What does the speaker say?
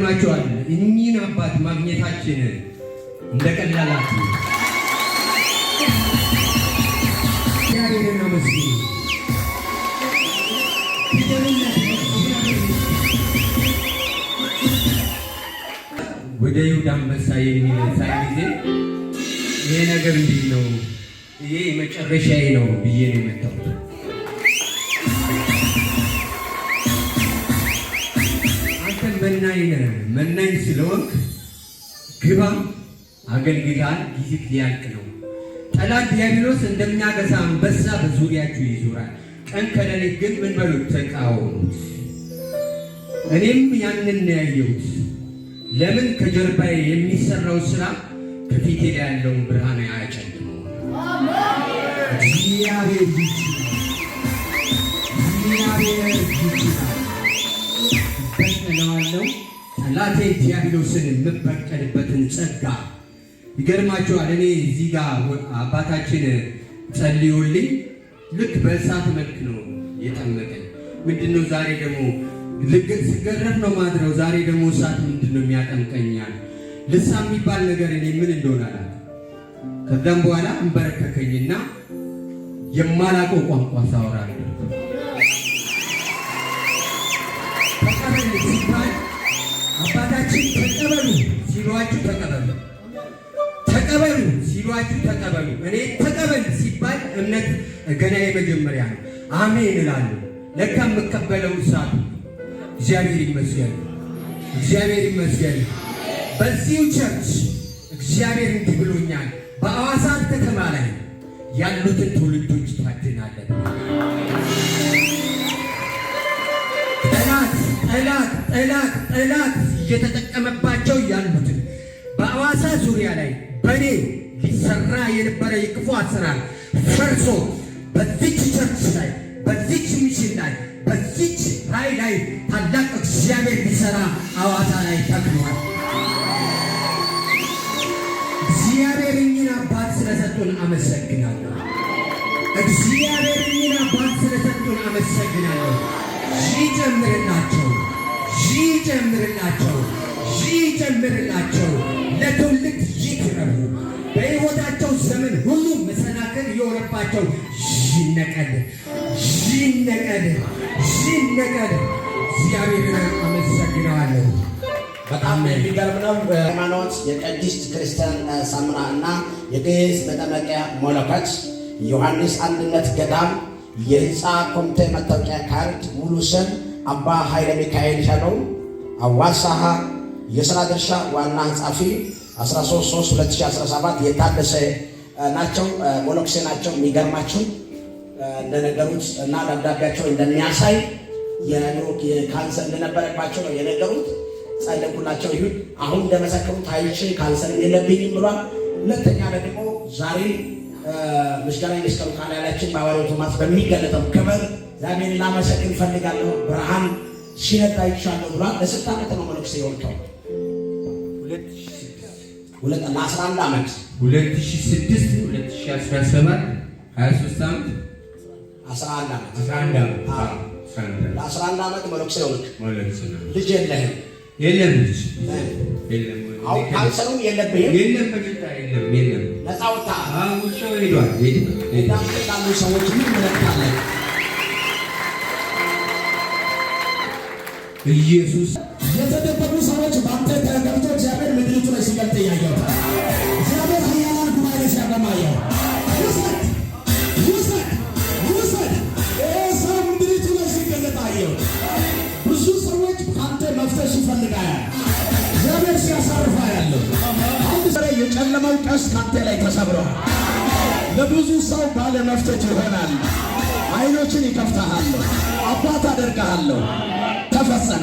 ናቸዋል። እኚህን አባት ማግኘታችን እንደ ቀላላት እግዚአብሔርን አመስግኑ። ወደ ይሁዳ አንበሳ የሚል ሳይ ጊዜ ይሄ ነገር እንዴት ነው? ይሄ የመጨረሻዬ ነው ብዬ ነው የመጣሁት። አንተ መናኝ ነህ። መናኝ ስለሆንክ ግባ፣ አገልግልሃል። ጊዜ ሊያልቅ ነው። ጠላት ዲያብሎስ እንደሚያገሳ አንበሳ በዙሪያችሁ ይዞራል። ቀን ከሌሊት ግን ምን በሉት? ተቃወሙት። እኔም ያንን ነው ያየሁት። ለምን ከጀርባዬ የሚሰራው ስራ ከፊቴ ላይ ያለውን ብርሃን አያጨልመው። እግዚአብሔር ይችላል። እግዚአብሔር ይችላል። እበቀለዋለሁ። ጠላቴ ዲያብሎስን የምበቀልበትን ጸጋ ይገርማችኋል። እኔ እዚህ ጋር አባታችን ጸልዮልኝ ልክ በእሳት መልክ ነው የጠመቀኝ። ምንድነው ዛሬ ደግሞ ስገረፍ ነው ማድረው። ዛሬ ደግሞ እሳት ምንድነው የሚያጠምቀኛል? ልሳን የሚባል ነገር እኔ ምን እንደሆነ አላውቅም። ከዛም በኋላ እንበረከከኝና የማላውቀው ቋንቋ ሳወራ ተቀበል ሲባል አባታችን ተቀበሉ ሲሏችሁ ተቀበሉ፣ ተቀበሉ ሲሏችሁ ተቀበሉ። እኔ ተቀበል ሲባል እምነት ገና የመጀመሪያ ነው። አሜን እላለሁ። ለካ የምቀበለው እሳቱ። እግዚአብሔር ይመስገን፣ እግዚአብሔር ይመስገን። በዚሁ church እግዚአብሔር እንዲህ ብሎኛል። በአዋሳ ከተማ ላይ ያሉትን ትውልዶች ታድናለን። ጠላት ጠላት ጠላት ጠላት እየተጠቀመባቸው ያሉትን በአዋሳ ዙሪያ ላይ በእኔ ሊሰራ የነበረ የክፉ አሰራር ፈርሶ በዚች church ላይ፣ በዚች mission ላይ፣ በዚች ራእይ ላይ ታላቅ እግዚአብሔር ሊሰራ አዋሳ ላይ ተክሏል። እግዚአብሔር እኚህን አባት ስለሰጡን አመሰግናለሁ። እግዚአብሔር እኚህን አባት ስለሰጡን አመሰግናለሁ። ይጨምርላቸው፣ ይጨምርላቸው፣ ይጨምርላቸው። ለትውልድ ይትረፉ። በሕይወታቸው ዘመን ሁሉ መሰናክል የሆነባቸው ይነቀል፣ ይነቀል፣ ይነቀል። እግዚአብሔርን አመሰግነዋለሁ። በጣም የሚገርም ነው። ሃይማኖት የቅድስት ክርስቲያን ሳምራ እና የግዕዝ መጠመቂያ መለኮት ዮሐንስ አንድነት ገዳም የህንፃ ኮሚቴ መታወቂያ ካርድ ሙሉ ስም አባ ኃይለ ሚካኤል ሸኖ አዋሳሃ የሥራ ድርሻ ዋና ጸሐፊ 13/3/2017 የታደሰ ናቸው። መነኩሴ ናቸው። የሚገርማቸው እንደነገሩት እና ደብዳቤያቸው እንደሚያሳይ የካንሰር እንደነበረባቸው ነው የነገሩት። ጸለይኩላቸው። ይሁን አሁን እንደመሰከሩት አይቼ ካንሰር የለብኝም ብሏል። ሁለተኛ ደግሞ ዛሬ ምስጋና ይመስገኑ ካላላችን በሐዋርያው ቶማስ በሚገለጠው ክብር እግዚአብሔርን ላመሰግን እፈልጋለሁ። ብርሃን ሲነዳ አይቻለሁ ብሏል። ለስንት ዓመት ነው መነኩሴ የሆንከው? ለ11 ዓመት። 2006፣ 2017፣ 23 ዓመት። 11 ዓመት። 11 ዓመት። ለ11 ዓመት መነኩሴ ሆንክ። ማለት ነው። ልጅ የለህም? የለም፣ ልጅ የለም። አሁን ካንሰሩም የለብህም? የለም፣ በጌታ የለም፣ የለም። ነፃ ወጥተሃል። አዎ፣ ውሻው ሄዷል፣ ሄዷል። እንዳንተ ላሉ ሰዎች ምን መልእክት አለ? ኢየሱስ የተደበቁ ሰዎች በአንተ ተገብቶ እግዚአብሔር ምድሪቱ ላይ ሲገልጥ እያየሁ፣ እግዚአብሔር ኃያላን ጉባኤ ላይ ሲያቆም አየሁ። ውሰድ፣ ውሰድ፣ ውሰድ። ይሄ ሰው ምድሪቱ ላይ ሲገለጥ አየሁ። ብዙ ሰዎች ከአንተ መፍተሽ ይፈልጋል። እግዚአብሔር ሲያሳርፋ ያለው አንድ ሰው የጨለመው ቀስት ከአንተ ላይ ተሰብረዋል። ለብዙ ሰው ባለ መፍተች ይሆናል። አይኖችን ይከፍትሃለሁ፣ አባት አደርግሃለሁ። ተፈጸመ።